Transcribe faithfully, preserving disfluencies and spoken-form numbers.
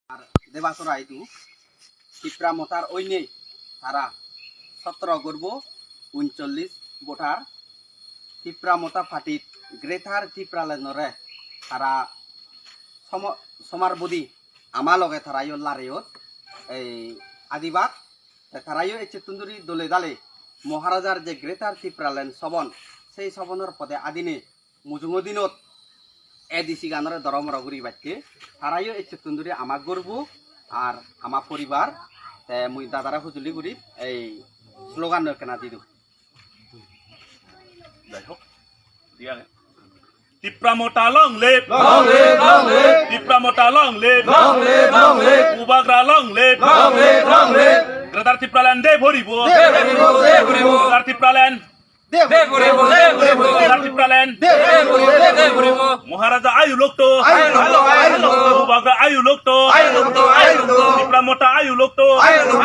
Ar Debasora idu Tipra Mothar oinei tara sotro gorbo uncholish voter Tipra Motha party-t Greater Tipraland-ore tara somo-, somar bodi ama loge tarayo lareyot ei adibak. Te tarayo ecchettun duri dole dale Maharajar je Greater Tipraland sobon, sei sobonor pode adine mujungo dinot A D C ganore doromoro guribatte tarayo ecchettun duri ama gorbo ar ama poribar. Te mui dadare hujuli guri ei slogan-no ekkena didu. Jai hok, diya. Tipra Motha long live! Long live, long live! Tipra Motha long live! Long live, long live! Bubagra long live! Long live, long live! Greater Tipraland de bhoribo! De bhoribo, de bhoribo! Greater Tipraland! De bhoribo, de bhoribo! Greater Tipraland! De bhoribo, de bhoribo! Maharaja ayu lokto! Ayu lokto, ayu lokto! Bubagra ayu lokto! Ayu lokto, ayu lokto! Tipra Motha ayu lokto! Ayu lokto,